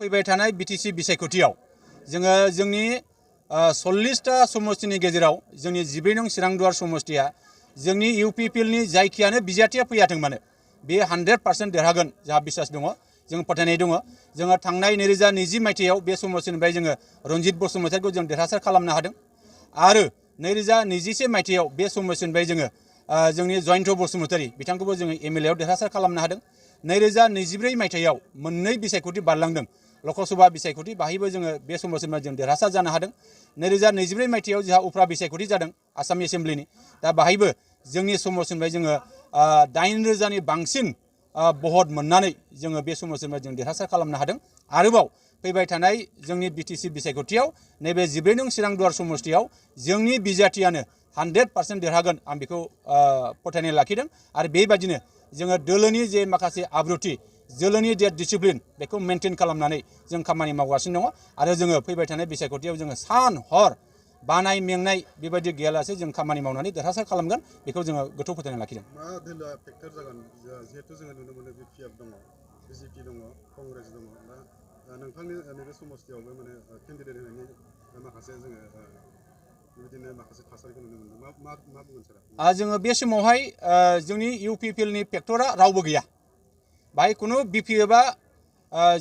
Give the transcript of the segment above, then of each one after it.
फैबाय थानाय बिटिसि बिसायख'थियाव जोङो जोंनि 40टा समस्तिनि गेजेराव जोंनि 12 नं चिरांदुवार समस्तिया जोंनि इउपिपिएलनि जायखियानो बिजाथिया फैयाथों मानो बे 100% देरहागोन जोंहा बिसास दङ जों फोथायनाय दङ जोङो थांनाय 2020 मायथाइयाव बे समस्तिनिफ्राय जोङो रनजित बसुमतारीखौ जों देरहासार खालामनो हादों आरो 2021 मायथाइयाव बे समस्तिनिफ्राय जोङो जोंनि जयन्त बसुमतारी बिथांखौबो जोङो एमएलए आव देरहासार खालामनो हादों 2024 मायथाइयाव मोननै बिसायख'थि बारलांदों लकसभा बिसायख'थि बाहायबो जोङो बे समस्तिनिफ्राय जों देरहासार जानो हादों 2024 मायथाइयाव जोंहा उफ्रा बिसायख'थि जादों आसाम एसेम्ब्लिनि दा बाहायबो जोंनि समस्तिनिफ्राय जोङो 8,000 नि बांसिन भट मोननानै जोङो बे समस्तिनिफ्राय जों देरहासार खालामनो हादों आरोबाव फैबाय थानाय जोंनि बिटिसि बिसायख'थियाव नैबे 12 नं चिरांदुवार समस्तियाव जोंनि बिजाथियानो 100% देरहागोन आं बेखौ फोथायनाय लाखिदों आरो बेबायदिनो जोङो दोलोनि जे माखासे आब्रुथि दोलोनि जे डिसिप्लिन बेखौ मेनटेन खालामनानै जों खामानि मावगासिनो दङ आरो जोङो फैबाय थानाय बिसायख'थियाव जोङो सान हर बानाय मेंनाय बेबायदि गैयालासे जों खामानि मावनानै देरहासार खालामगोन बेखौ जोङो गोथौ फोथायनाय लाखिदों। मा दोलोआ फेक्टर जागोन जिहेतु जोङो नुनो मोनो बिपिएफ दङ बिजेपि दङ कंग्रेस दङ दा नोंथांनि नैबे समस्तियावबो माने केन्डिडेट होनायनि माखासे जोङो बिदिनो माखासे थासारिखौ नुनो मोनदों मा बुंगोन सारा जोङो बे समावहाय जोंनि इउपिपिएलनि फेक्टरा रावबो गैया बाहाय खुनु बिपिएफआ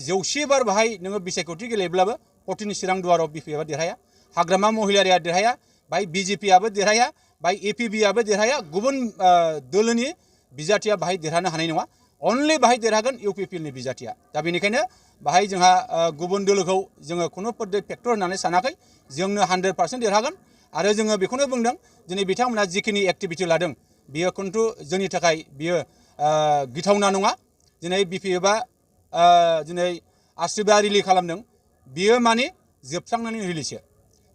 100 बार बाहाय नोङो बिसायख'थि गेलेब्लाबो 14 चिरांदुवाराव बिपिएफआ देरहाया हाग्रामा महिलारिया देरहाया बाहाय बिजेपिआबो देरहाया बाहाय एपिबिआबो देरहाया गुबुन दोलोनि बिजाथिया बाहाय देरहानो हानाय नङा अनलि बाहाय देरहागोन इउपिपिएलनि बिजाथिया दा बेनिखायनो बाहाय जोंहा गुबुन दोलोखौ जोङो खुनु पद्धति फेक्टर होननानै सानाखै जोंनो 100% देरहागोन आरो जोङो बेखौनो बुंदों दिनै बिथांमोना जिखिनि एक्टिभिटि लादों बियो खिन्थु जोंनि थाखाय बियो गिथावना नङा दिनै बिपिएफआ दिनै आसिबा रिलि खालामदों बियो माने जोबस्रांनानै रिलिसो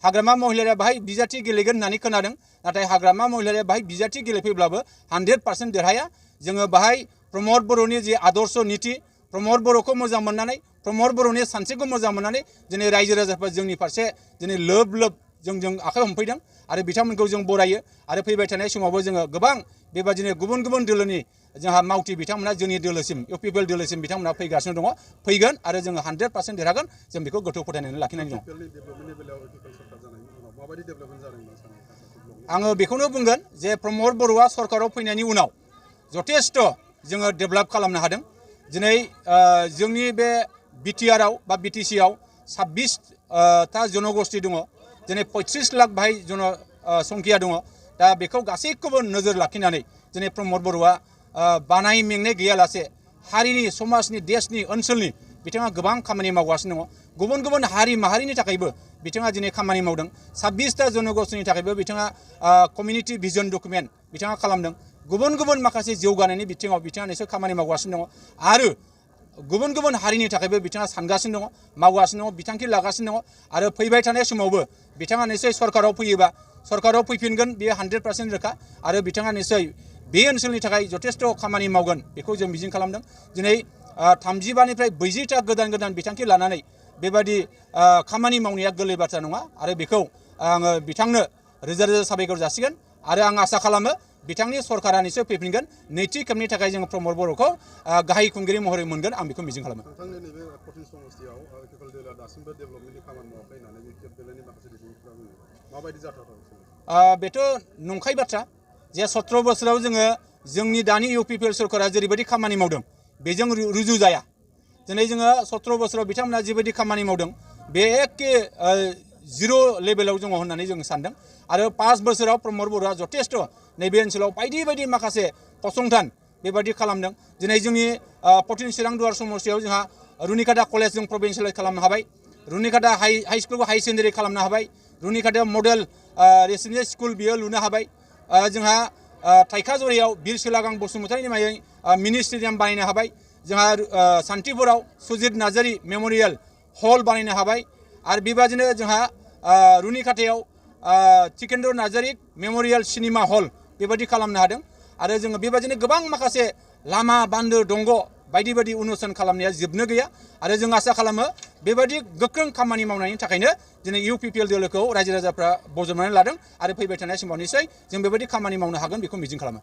हाग्रामा महिलारिया बाहाय बिजाथि गेलेगोन होननानै खोनादों नाथाय हाग्रामा महिलारिया बाहाय बिजाथि गेलेफैब्लाबो 100% देरहाया जोङो बाहाय प्रमद बर'नि जे आदर्श नीति प्रमद बर'खौ मोजां मोननानै प्रमद बर'नि सानस्रिखौ मोजां मोननानै दिनै रायजो राजाफोरा जोंनि फारसे दिनै लोब लोब जों आखाइ हमफैदों आरो बिथांमोनखौ जों बरायो आरो फैबाय थानाय समावबो जोङो गोबां बेबादिनो गुबुन गुबुन दोलोनि जोंहा मावथि बिथांमोना जोंनि दोलोसिम इउपिपिएल दोलोसिम बिथांमोना फैगासिनो दङ फैगोन आरो जोङो 100% देरहागोन जों बेखौ गोथौ फोथायनानै लाखिनानै दं। आङो बेखौनो बुंगोन जे प्रमद बर'आ सरकाराव फैनायनि उनाव जथेस्थ' जोङो डेभेलप खालामनो हादों दिनै जोंनि बे बिटिआरआव बा बिटिसिआव 26टा जनगोष्ठी दङ दिनै 35 लाख बाहाय जनसंख्या दङ दा बेखौ गासैखौबो नोजोर लाखिनानै दिनै प्रमद बर'आ बानाय मेंनाय गैयालासे हारिनि समाजनि देशनि ओनसोलनि बिथाङा गोबां खामानि मावगासिनो दङ गुबुन गुबुन हारि माहारिनि थाखायबो बिथाङा दिनै खामानि मावदों 26टा जनगोष्ठीनि थाखायबो बिथाङा कमिउनिटि भिजन डकुमेन्ट बिथाङा खालामदों गुबुन गुबुन माखासे जौगानायनि बिथिङाव बिथाङा निसय खामानि मावगासिनो दङ आरो गुबुन गुबुन हारिनि थाखायबो बिथाङा सानगासिनो दङ मावगासिनो दङ बिथांखि लागासिनो दङ आरो फैबाय थानाय समावबो बिथाङा निसय सरकाराव फैयोबा सरकाराव फैफिनगोन बेयो 100% रोखा आरो बिथाङा निसय बे ओनसोलनि थाखाय जथेस्थ' खामानि मावगोन बेखौ जों मिजिं खालामदों दिनै 35निफ्राय 40टा गोदान गोदान बिथांखि लानानै बेबादि खामानि मावनाया गोरलै बाथ्रा नङा आरो बेखौ आङो बिथांनो रोजा रोजा साबायखर जासिगोन आरो आं आसा खालामो बिथांनि सरकारा निसय फैफिनगोन नैथि खेबनि थाखाय जोङो प्रमद बर'खौ गाहाय खुंगिरि महरै मोनगोन आं बेखौ मिजिं खालामो। नोंथांनि नैबे 14 समस्तियाव इउपिपिएल दोलोआ दासिमबो डेभेलपमेन्टनि खामानि मावाखै होननानै बिपिएफ दोलोनि माखासे दैदेनगिरिफ्रा बुङो माबायदि जाथावथाव बेथ' नंखाय बाथ्रा जे 17 बोसोराव जोङो जोंनि दानि इउपिपिएल सरकारा जेरैबायदि खामानि मावदों बेजों रुजु जाया दिनै जोङो 17 बोसोराव बिथांमोना जेबायदि खामानि मावदों बे एखे जिर' लेभेलाव दङ होननानै जों सानदों आरो 5 बोसोराव प्रमद बर'आ जथेस्थ' नैबे ओनसोलाव बायदि बायदि माखासे फसंथान बेबायदि खालामदों दिनै जोंनि 14 चिरांदुवार समस्तियाव जोंहा रुनिकाटा कलेज जों प्रभिन्सियेलाइज खालामनो हाबाय रुनिकाटा हाइ स्कुलखौ हाइ सेकेन्डारि खालामनो हाबाय रुनिकाटा मडेल रेसिडेन्सियेल स्कुल बियो लुनो हाबाय जोंहा थाइखाजरायाव बिर सिलागां बसुमतारीनि मायै मिनि स्टेडियाम बानायनो हाबाय जोंहा सान्तिपुराव सुजित नार्जारी मेम'रियेल हल बानायनो हाबाय आरो बेबादिनो जोंहा रुनिकाटायाव Tikendra Narzary memorial cinema hall बेबायदि खालामनो हादों आरो जोङो बेबादिनो गोबां माखासे लामा बान्दो दंग बायदि बायदि अनुसन खालामनाया जोबनो गैया आरो जों आसा खालामो बेबायदि गोख्रों खामानि मावनायनि थाखायनो दिनै इउपिपिएल दोलोखौ रायजो राजाफ्रा बजबनानै लादों आरो फैबाय थानाय समाव निसय जों बेबायदि खामानि मावनो हागोन बेखौ मिजिं खालामो।